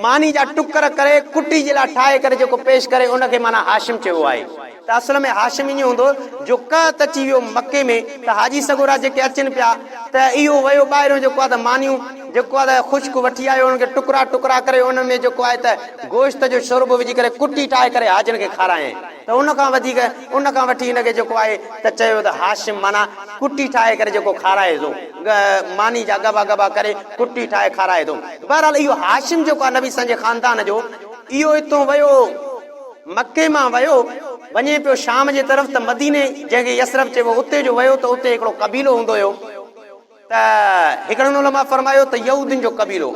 ماني جا ٽڪر ڪري ڪٽي جي لاء ٺاهي ڪري جيڪو پيش ڪري ان کي معنيٰ هاشم چئبو آهي ته اصل ۾ هاشم ائين هوندو جو قحط اچي ويو مڪي ۾ ته حاجي سڳورا جيڪي اچن پيا ته اهو ويو ٻاهريون جيڪو آهي ته مانيون جيڪو آهي ته خشڪ وٺي آيو انهن کي ٽڪرا ٽڪرا ڪري ان ۾ جيڪو آهي ته گوشت جو شوربو وجهي ڪري ڪٽي ٺاهي ڪري حاجين کي کارايائين ته ان کان وڌيڪ ان کان وٺي هن کي جيڪو آهي ته چيو ته هاشم معنيٰ ڪٽي ٺاهي ڪري جيڪو کارائي ٿو، ماني جا ڳڀا ڳڀا ڪري ڪٽي ٺاهي کارائي ٿو. بهرحال اهو هاشم جيڪو آهي نبي سائين جي خاندان جو، اهو اتون ويو مڪي مان ويو، وڃي پيو شام جي طرف ته مديني جنهن کي يثرب چئبو اتي جو ويو ته اتي هڪڙو قبيلو هوندو هيو، ته هڪڙن علماء فرمايو ته يهودين جو قبيلو،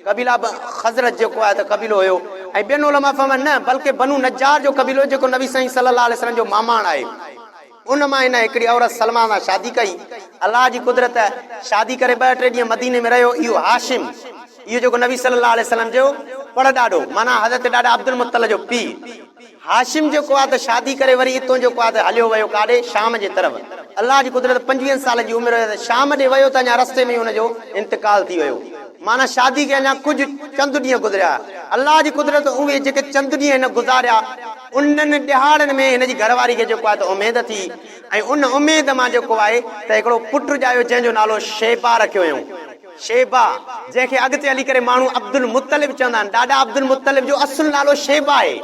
قبيله خزرج جيڪو آهي ته قبيلو هيو ۽ ٻين علماء فرمايو نه بلڪه بنو نجار جو قبيلو جيڪو نبي سائين صلي الله عليه وسلم جو ماماڻ آهي ان مان هن هڪڙي عورت سلميٰ سان شادي ڪئي. الله جي قدرت شادي ڪري ٻه ٽي ڏينهن مديني ۾ رهيو. اهو هاشم اهو جيڪو نبي صلي الله عليه وسلم جو پڙ ڏاڏو معنيٰ حضرت ڏاڏا عبدالمطلب جو پيء هاشم جيڪو آ ته شادي ڪري وري اتون جيڪو آ ته هليو ويو ڪاڏي شام جي طرف. الله جي قدرت پنجويهن سالن جي عمر هئس شام ڏي ويو ته اڃا رستي ۾ ئي ان جو انتقال ٿي ويو. معنيٰ شادي کي اڃا ڪجهه چند ڏينهن گذريا. الله جي قدرت اهي جيڪي چند ڏينهن هن گذاريا انهن ڏهاڙن ۾ هن جي گهر واري کي جيڪو آ ته اميد ٿي ۽ ان اميد مان جيڪو آهي ته هڪڙو پٽ ڄايو جنهن جو نالو شيبه رکيو ويو. شيبه، جنهن کي اڳتي هلي ڪري ماڻهو عبدالمطلب چوندا آهن. ڏاڏا عبدالمطلب جو اصل نالو شيبه آهي.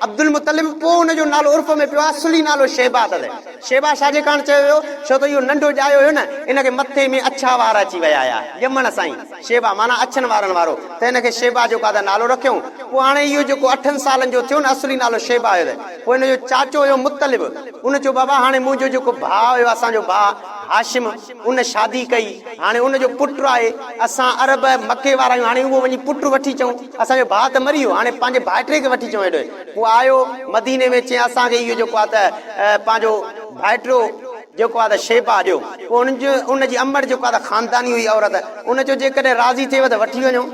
عبدالمطلب پوء ان جو نالو عرف ۾ پيو آهي، اصلي نالو شيبه اٿس. شيبه ڇا جي ڪاڻ چيو ويو؟ ڇو ته اهو ننڍو ڄايو هيو نه، ان کي مٿي ۾ اڇا وار اچي ويا هيا، ڄمڻ سان ئي. شيبه معنيٰ اڇن وارن وارو، ته ان کي شيبه جو ڪاته نالو رکيائون. پوء هاڻي اهو جيڪو اٺن سالن جو ٿيو نه، اصلي نالو شيبه هيس. پوء ان جو چاچو هيو مطلب، ان چيو بابا هاڻي منهنجو جيڪو ڀاء هيو، اسان جو ڀاء هاشم، ان شادي ڪئي، هاڻي ان جو پٽ آهي، اسان عرب مڪي وارا آهيون، هاڻي اهو وڃي پٽ وٺي اچون، اسان جو ڀاء ته مري ويو، هاڻي پنهنجي ڀائٽي کي وٺي اچون هيڏي. پوء آيو مديني ۾ چيائين اسان کي اهو جيڪو آهي ته پنهنجو ڀائٽيو جيڪو آهي ته شيبه ڏيو. پوء ان جي امڙ جيڪو آهي ته خانداني هئي عورت، ان چيو جيڪڏهن راضي ٿئيو ته وٺي وڃو.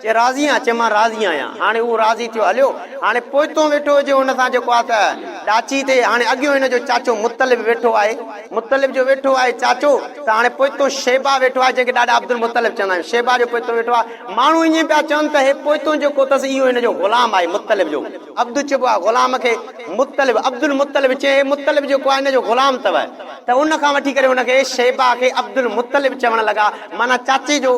چي راضي آهيان؟ چي مان راضي آهيان. هاڻي اهو راضي ٿيو هليو. هاڻي پوئتون ويٺو هجي ان سان جيڪو آهي ته ڏاچي تي هاڻي اڳيون هن جو چاچو مطلب ويٺو آهي. مطلب جو ويٺو آهي چاچو ته هاڻي پوئتون شيبه ويٺو آهي جنهن کي ڏاڏا عبدالمطلب چوندا آهن. شيبه جو پوئتون ويٺو آهي. ماڻهو ائين پيا چون ته هي پوئتون جيڪو اٿس اهو هن جو غلام آهي مطلب جو. عبد چئبو آهي غلام کي. مطلب عبدالمطلب چي هي مطلب جيڪو آهي هن جو غلام اٿو. ته ان کان وٺي ڪري ان کي شيبه کي عبدالمطلب چوڻ لڳا. معنيٰ چاچي جو،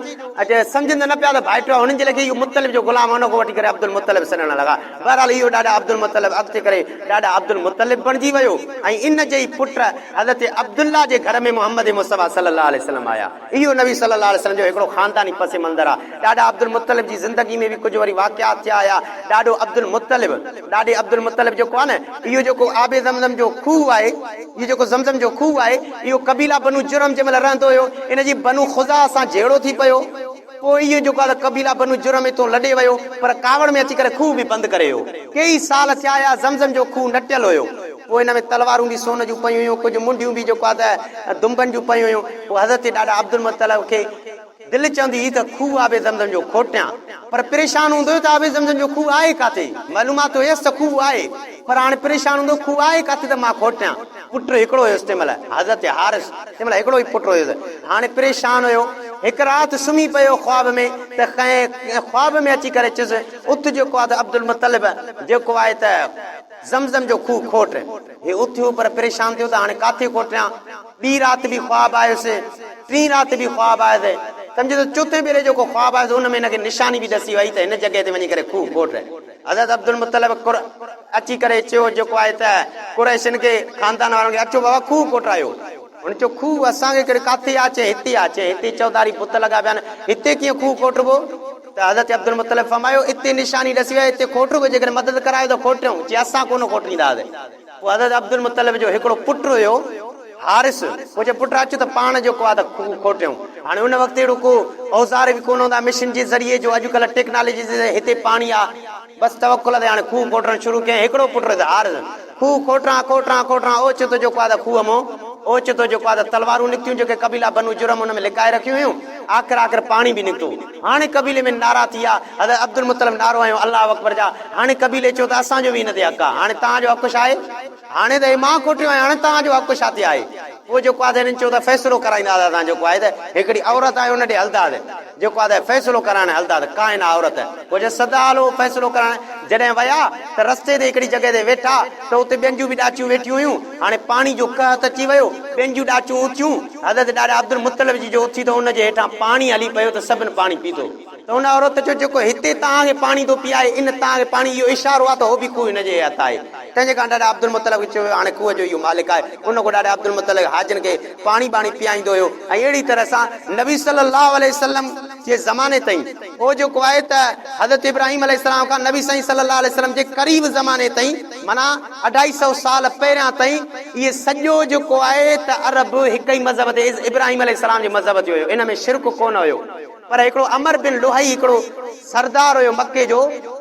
سمجهن ته نه پيا ته ڀائٽيو آهي، هنن جي ليکي اهو مطلب جو غلام آهي، ان کان وٺي ڪري عبدالمطلب سڏڻ لڳا. بهرحال اهو ڏاڏا عبدالمطلب اڳتي ڪري ڏاڏا عبدالمطلب بڻجي ويو ۽ ان جي ئي پٽ حضرت عبدالله جي گهر ۾ محمد مصطفيٰ صلي الله عليه وسلم آيا. اهو نبي صلي الله عليه وسلم جو هڪڙو خانداني پس منظر آهي. ڏاڏا عبدالمطلب جي زندگي ۾ به ڪجهه وري واقعات ٿيا هيا. ڏاڏو عبدالمطلب، ڏاڏي عبدالمطلب جيڪو آهي نه، اهو جيڪو آب زمزم جو کوهه آهي، اهو جيڪو زمزم جو کوهه آهي، اهو قبيله بنو جرهم جنهن مهل رهندو هيو، ان جي بنو خزاعه سان جهيڙو ٿي پيو. پوء اهو جيڪو آهي ته قبيله بنو جرهم اتون لڏي ويو، پر ڪاوڙ ۾ اچي ڪري کوهه به بند ڪري ويو. ڪيئي سال ٿيا هيا، زمزم جو کوهه نٽيل هيو. پوء ان ۾ تلوارون به سون جون پيون هيون، ڪجهه منڍيون به جيڪو آهي ته دنبن جون پيون هيون. پوء حضرت ڏاڏا عبدالمطلب کي دل چوندي هئي ته کوهه آب زمزم جو کوٽيان، پر پريشان هوندو هيو ته آب زمزم جو کوهه آهي ڪاٿي؟ معلومات هيس ته کوهه آهي، پر هاڻي پريشان هوندو هو کوهه آهي ڪاٿي ته مان کوٽيان. پٽ هڪڙو هيس تنهن مهل، حضرت حارث، تنهن مهل هڪڙو ئي پٽ هيس. هاڻي پريشان هيو. هڪ رات سمهي پيو خواب ۾ ته ڪنهن خواب ۾ اچي ڪري چيس، اٿ جيڪو آهي ته عبدالمطلب جيڪو آهي ته زمزم جو کوهه کوٽ. هي اٿيو پر پريشان ٿيو ته هاڻي ڪاٿي کوٽيان. ٻي رات به خواب آيس، ٽين رات به خواب آيس. سمجهه ته چوٿين ڀيري جيڪو خواب آيس ان ۾ هن کي نشاني به ڏسي وئي ته هن جڳهه تي وڃي ڪري کوهه کوٽ. حضرت عبدالمطلب اچي ڪري چيو جيڪو آهي ته قريشن کي خاندان وارن کي اچو بابا کوهه کوٽرايو. هن چيو کوهه اسان کي ڪهڙي ڪاٿي آ؟ چي هتي آ. چي هتي چوڌاري بت لڳا پيا آهن هتي ڪيئن کوهه کوٽبو؟ ته حضرت عبدالمطلب فرمايو اتي نشاني ڏسي وئي اتي کوٽبو جيڪڏهن مدد ڪرايو ته کوٽيون. چي اسان ڪونه کوٽينداسين. پوء حضرت عبدالمطلب جو هڪڙو پٽ هيو حارث، پوء چيو پٽ اچ ته پاڻ جيڪو آهي ته کوهه کوٽيون. هاڻي ان وقت اهڙو ڪو اوزار به ڪونه هوندا مشين جي ذريعي جو اڄڪلهه ٽيڪنالاجي جي ذريعي هتي پاڻي آ بس توڪل تي هاڻي کوهه کوٽڻ شروع ڪيائين. هڪڙو پٽ هيس حارث. کوهه کوٽران کوٽران کوٽران اوچتو جيڪو آهي ته کوهه مان اوچتو جيڪو آهي ته تلوارون نڪتيون جيڪي قبيلا بنو جرهم ان ۾ لڪائي رکيون هيون. آخر آخر پاڻي به نڪتو. هاڻي قبيلي ۾ نعرا ٿي ويا. حضرت عبدالمطلب نعرو هنيو الله اڪبر جا. هاڻي قبيلي چيو ته اسان جو به هن تي حق آهي. هاڻي توهان جو حق ڇا آهي؟ هاڻي ته هي مان کوٽيو آهي هاڻي توهان جو حق ڇا تي آهي؟ پوء جيڪو آهي ته هنن چيو ته فيصلو ڪرائينداسين اسان جيڪو آهي ته هڪڙي عورت آهي ان ڏي هلنداسين. جيڪو آهي ته فيصلو ڪرائڻ هلنداسين ڪاهنه عورت پوء چيو سدا هلو فيصلو ڪرائڻ جڏهن ويا ته رستي تي هڪڙي جڳهه تي ويٺا ته اتي ٻين جون به ڏاچيون ويٺيون هيون هاڻي پاڻي جو قحط اچي ويو ٻين جون ڏاچون اٿيون حضرت ڏاڏا عبدالمطلب جي جو اٿي ته ان جي هيٺان پاڻي هلي پيو ته سڀن پاڻي پيتو ته ان عورت چيو جيڪو هتي توهان کي پاڻي ٿو پيائي ان توهان کي پاڻي اهو اشارو آهي ته هو به کوهه هن جي هٿ آهي تنهن جي ڪاڻ ڏاڏا عبدالمطلب کي چيو ويو هاڻي کوهه جو اهو مالڪ آهي ان کان ڏاڏا عبدالمطلب حاجين کي پاڻي ٻاڻي پيائيندو هيو ۽ اهڙي طرح سان نبي صلي الله عليه وسلم جي زماني تائين اهو جيڪو آهي ته حضرت ابراهيم عليه السلام کان نبي سائين صلي الله عليه وسلم جي قريب زماني تائين معنيٰ اڍائي سئو سال پهريان تائين اهي سڄو جيڪو آهي ته عرب هڪ ئي مذهب تي ابراهيم عليه السلام جي مذهب تي هيو ان ۾ شرڪ ڪونه هيو. پر هڪڙو عمرو بن لحي هڪڙو سردار هيو مڪي جو،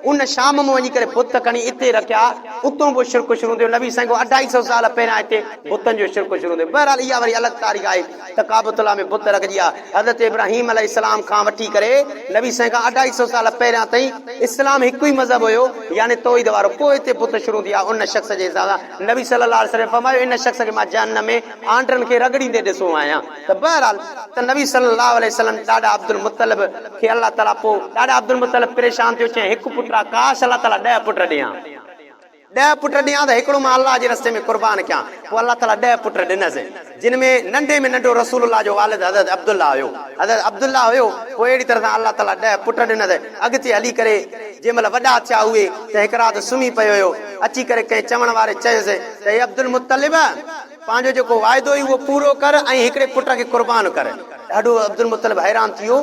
ان شام مان وڃي ڪري بت کڻي اتي رکيا، اتون پوء شرڪ شروع ٿيو، نبي سائين کان اڍائي سئو سال پهريان اتي بتن جو شرڪ شروع ٿيو. بهرحال اها وري الڳ تاريخ آهي ته ڪعبة الله ۾ بت رکجي ها. حضرت ابراهيم عليه السلام کان وٺي ڪري نبي سائين کان اڍائي سئو سال پهريان تائين اسلام هڪ ئي مذهب هيو يعني توحيد وارو، پوء اتي بت شروع ٿيا ان شخص جي حساب سان نبي صلي الله عليه وسلم فرمايو ان شخص کي مان جهنم ۾ آنڊرن کي رڳڙيندي ڏسو آهيان. ته بهرحال ته نبي صلي الله عليه وسلم ڏاڏا عبدالمطلب کي الله تعاليٰ پوء ڏاڏا عبدالمطلب پريشان ٿيو چيائين هڪ پٽ آ ڪاش الله تعاليٰ ڏهه پٽ ڏيان ڏهه پٽ ڏيان ته هڪڙو مان الله جي رستي ۾ قربان ڪيان پوء الله تعاليٰ ڏهه پٽ ڏنس جن ۾ ننڍي ۾ ننڍو رسول الله جو والد حضرت عبدالله هيو حضرت عبدالله هيو پوء اهڙي طرح سان الله تعاليٰ ڏهه پٽ ڏنس اڳتي هلي ڪري جنهن مهل وڏا ٿيا اهي ته هڪ رات سمهي پيو هيو اچي ڪري ڪنهن چوڻ واري چيس ته اي عبدالمطلب! پنهنجو جيڪو واعدو هي اهو پورو ڪر ۽ هڪڙي پٽ کي قربان ڪر. ڏاڍو عبدالمطلب حيران ٿي ويو،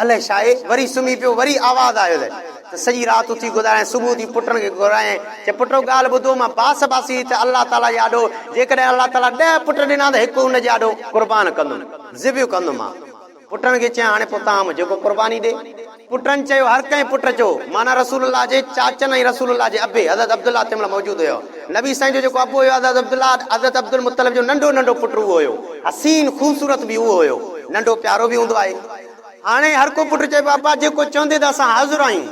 الائي ڇا آهي؟ وري سمهي پيو، وري آواز آيو ته سڄي رات اٿي گذاريائين، صبح اٿي پٽن کي گهرايائين، چي پٽو ڳالهه ٻڌو، مان باس باسي هئي ته الله تعاليٰ جي آڏو جيڪڏهن الله تعاليٰ ڏهه پٽ ڏنا ته هڪ ان جي آڏو قربان ڪندم، ذبح ڪندم مان. پٽن کي چيائين، هاڻي پوء توهان مان جيڪو قرباني ڏي. پٽن چيو، هر ڪنهن پٽ چيو، معنيٰ رسول الله جي چاچن ۽ رسول الله جي ابي حضرت عبدالله تنهن مهل موجود هيو. نبي سائين جو جيڪو ابو هيو حضرت عبدالله حضرت عبدالمطلب جو ننڍو ننڍو پٽ اهو هيو. حسين خوبصورت به اهو هيو. ننڍو پيارو به هوندو آهي. هاڻي هر ڪو پٽ چئي پيو، ابا جيڪو چوندين ته اسان حاضر آهيون.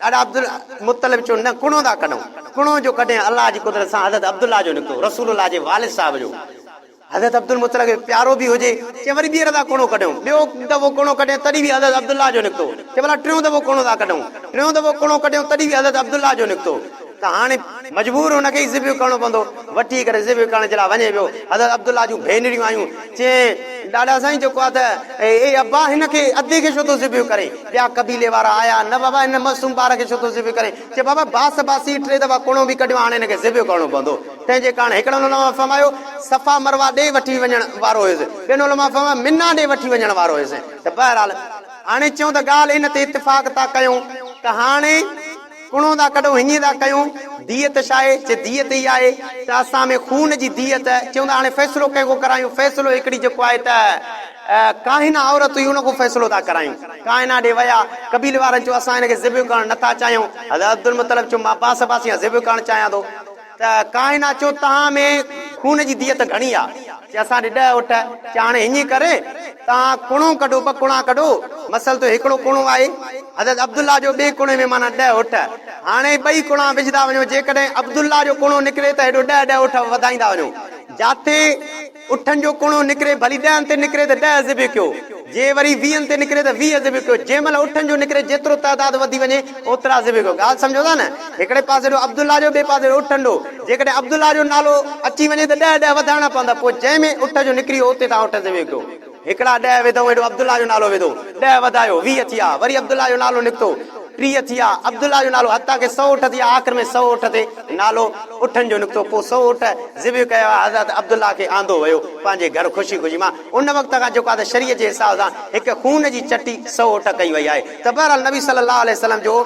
ڏاڏا عبدالمطلب چيو، نه ڪڻو ٿا ڪڍون. ڪڻو جو ڪڍين الله جي قدرت سان حضرت عبدالله جو نڪتو، رسول الله جي والد صاحب جو. حضرت عبدالمطلب کي پيارو به هجي، چي وري ٻيهر ٿا ڪوڻو ڪڍيون. ٻيو دفعو ڪوڻو ڪڍيائين تڏهن به حضرت عبدالله جو نڪتو. چي ڀلا ٽيون دفعو ڪوڻو ٿا ڪڍون. ٽيون دفعو ڪوڻو ڪڍيائون تڏهن به حضرت عبدالله جو نڪتو. ته هاڻي مجبور هن کي ئي ذبح ڪرڻو پوندو. وٺي ڪري ذبح ڪرڻ جي لاء وڃي پيو. حضرت عبدالله جون ڀينريون آيون. چي ڏاڏا سائين جيڪو آ ته اي ابا هن کي ادي کي ڇو ٿو ذبح ڪرين. ٻيا قبيلي وارا آيا نه بابا هن معصوم ٻار کي ڇو ٿو ذبح ڪرين. چي بابا باس باسي ٽي دفعا ڪوڻو به ڪڍيو هاڻي هن کي ذبح ڪرڻو پوندو. تنهن جي ڪاڻ هڪڙن علماء فرمايو، صفا مروه ڏي وٺي وڃڻ وارو هيس، ٻين علماء فرمايو، منيٰ ڏي وٺي وڃڻ وارو هيس ته بهرحال هاڻي چئون ته ڳالهه ان تي اتفاق ٿا ڪيون ته هاڻي ڪڻو ٿا ڪڍون هيئن ٿا ڪيون ديت ڇا آهي؟ چي ديت هي آهي ته اسان ۾ خون جي ديت چئون ته هاڻي فيصلو ڪنهن کان ڪرايون فيصلو هڪڙي جيڪو آهي ته ڪاهنه عورت هئي ان کان فيصلو ٿا ڪرايون. ڪاهنه ڏي ويا. قبيلي وارن چيو اسان هن کي ذبح ڪرڻ نه ٿا چاهيون. حضرت عبدالمطلب چيو مان باس باسيان ذبح ڪرڻ چاهيان ٿو. ته ڪاهنه چيو توهان ۾ خون جي ديت گهڻي آ. چي اسان ڏي ڏهه اٺ. چي هاڻي هيئن ڪري توهان ڪڻو ڪڍو ٻه ڪڻا ڪڍو. مسئل ته هڪڙو ڪڻو آهي. حضرت عبدالله جو ٻئي ڪڻي ۾ معنيٰ ڏهه اٺ. هاڻي ٻئي ڪڻا وجهندا وڃو جيڪڏهن عبدالله جو ڪڻو نڪري ته هيڏو ڏهه ڏهه اٺ وڌائيندا وڃو. جاتي اٺن جو ڪڻو نڪري ڀلي ڏهن تي نڪري ته ڏهه ذبح ڪيو، جي وري ويهن تي نڪري ته 20 ذبح ڪيو، جنهن مهل اٺن جو نڪري جيترو تعداد وڌي وڃي اوترا ذبح ڪيو. ڳالهه سمجهو ٿا نه؟ هڪڙي پاسي ڏو عبدالله جو ٻئي پاسي ڏو اٺن ڏو. جيڪڏهن عبدالله جو نالو اچي وڃي ته ڏهه ڏهه وڌائڻا پوندا، پوء جنهن ۾ اٺ جو نڪري ويو اتي توهان اٺ ذبح ڪيو. هڪڙا ڏهه وڌئون هيڏو عبدالله جو نالو وڌو، ڏهه وڌايو، 20 ٿيا، وري عبدالله جو نالو نڪتو، 30 ٿيا، عبدالله جو نالو حتيٰ ڪه سئو اٺ ٿيا، آخر ۾ سئو اٺ تي نالو اٺن جو نڪتو، پوء سئو اٺ ذبح ڪيا ويا، حضرت عبدالله کي آندو ويو پنهنجي گهر خوشي خوشي مان، ان وقت کان جيڪو آهي ته شريعت جي حساب سان هڪ خون جي چٽي سئو اٺ ڪئي وئي آهي ته بهرحال نبي صلي الله عليه وسلم جو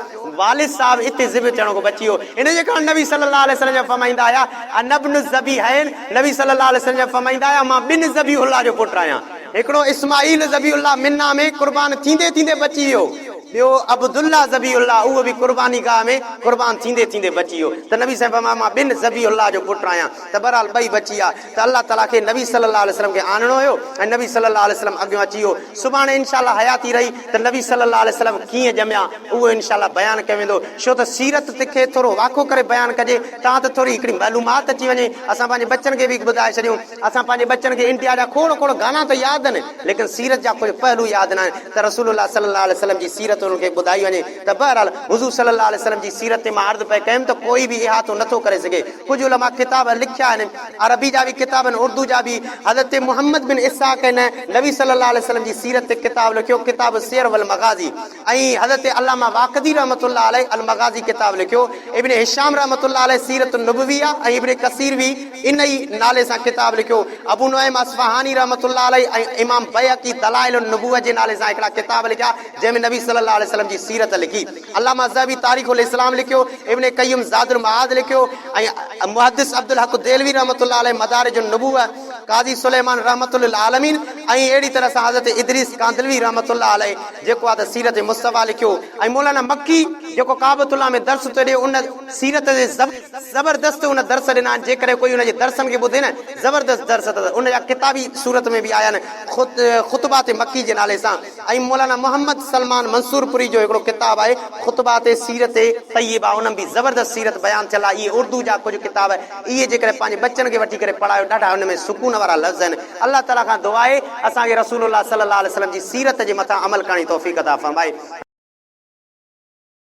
والد صاحب اتي ذبح ٿيڻ کان بچي ويو، ان جي ڪاڻ نبي صلي الله عليه وسلم جا فرمائيندا آيا، انا ابن الذبيحين، نبي صلي الله عليه وسلم جا فرمائيندا آيا، مان ٻن ذبيح الله جو پٽ آهيان، هڪڙو اسماعيل ذبيح الله منيٰ ۾ قربان ٿيندي ٿيندي بچي ويو. ٻيو عبدالله ذبيح الله اهو به قرباني گاهه ۾ قربان ٿيندي ٿيندي بچي ويو ته نبي سائين فرمايو مان ٻن ذبيح الله جو پٽ آهيان ته بهرحال ٻئي بچي ويا ته الله تعالي کي نبي صلي الله عليه وسلم کي آڻڻو هيو ۽ نبي صلي الله عليه وسلم اڳيان اچي ويو سڀاڻي انشاء الله حياتي رهي ته نبي صلي الله عليه وسلم ڪيئن ڄميا اهو انشاء الله بيان ڪيو ويندو ڇو ته سيرت کي ٿورو واکو ڪري بيان ڪجي تان ته ٿوري هڪڙي معلومات اچي وڃي اسان پنهنجي ٻچن کي به ٻڌائي ڇڏيون اسان پنهنجي ٻچن کي انڊيا جا کوڙ کوڙ گانا ته ياد آهن ليڪن سيرت جا ڪجهه پهلو ياد ناهن ته رسول الله صلي الله عليه وسلم جي سيرت انهن کي ٻڌائي وڃي ته بهرحال حضور صلي الله عليه وسلم جي سيرت تي مان عرض پئي ڪيم ته ڪوئي به احاطو نٿو ڪري سگهي ڪجهه علماء ڪتاب لکيا آهن عربي جا به ڪتاب آهن اردو جا به حضرت محمد بن اسحاق هن نبي صلي الله عليه وسلم جي سيرت تي ڪتاب لکيو ڪتاب السير والمغازي ۽ حضرت علامه واقدي رحمة الله عليه المغازي ڪتاب لکيو، ابن هشام رحمة الله عليه سيرة النبويه ۽ ابن ڪثير به ان ئي نالي سان ڪتاب لکيو، ابو نعيم اصفهاني رحمة الله عليه ۽ امام بيهقي دلائل النبوه جي نالي سان هڪڙا ڪتاب لکيا جنهن ۾ نبي صلي الله عليه وسلم جي سيرت لکي، علامه ذهبي تاريخ الاسلام لکيو، ابن قيم زاد المعاد لکيو ۽ محدث عبدالحق دهلوي رحمة الله عليه مدارج النبوه، قاضي سليمان رحمة للعالمين ۽ اهڙي طرح سان حضرت ادريس ڪانڌلوي رحمة الله عليه جيڪو آ ته سيرت مصطفيٰ لکيو ۽ مولانا مڪي جيڪو ڪعبة الله ۾ درس ٿو ڏي ان سيرت جي زبردست ان درس ڏنا آهن جيڪڏهن ڪوئي ان جي درسن کي ٻڌي نه زبردست درس اٿس ان جا ڪتابي صورت ۾ به آيا آهن خطبات مڪي جي نالي سان ۽ مولانا محمد سلمان منصور پوري جو هڪڙو ڪتاب آهي خطبات سيرت طيبه ان ۾ به زبردست سيرت بيان ٿيل آهي اهي اردو جا ڪجهه ڪتاب اهي جيڪڏهن پنهنجي ٻچن کي وٺي ڪري پڙهايو ڏاڍا ان ۾ سڪون وارا لفظ آهن الله تعالي کان دعا آهي اسان کي رسول الله صلي الله عليه وسلم جي سيرت جي مٿان عمل ڪرڻ جي توفيق عطا فرمائي.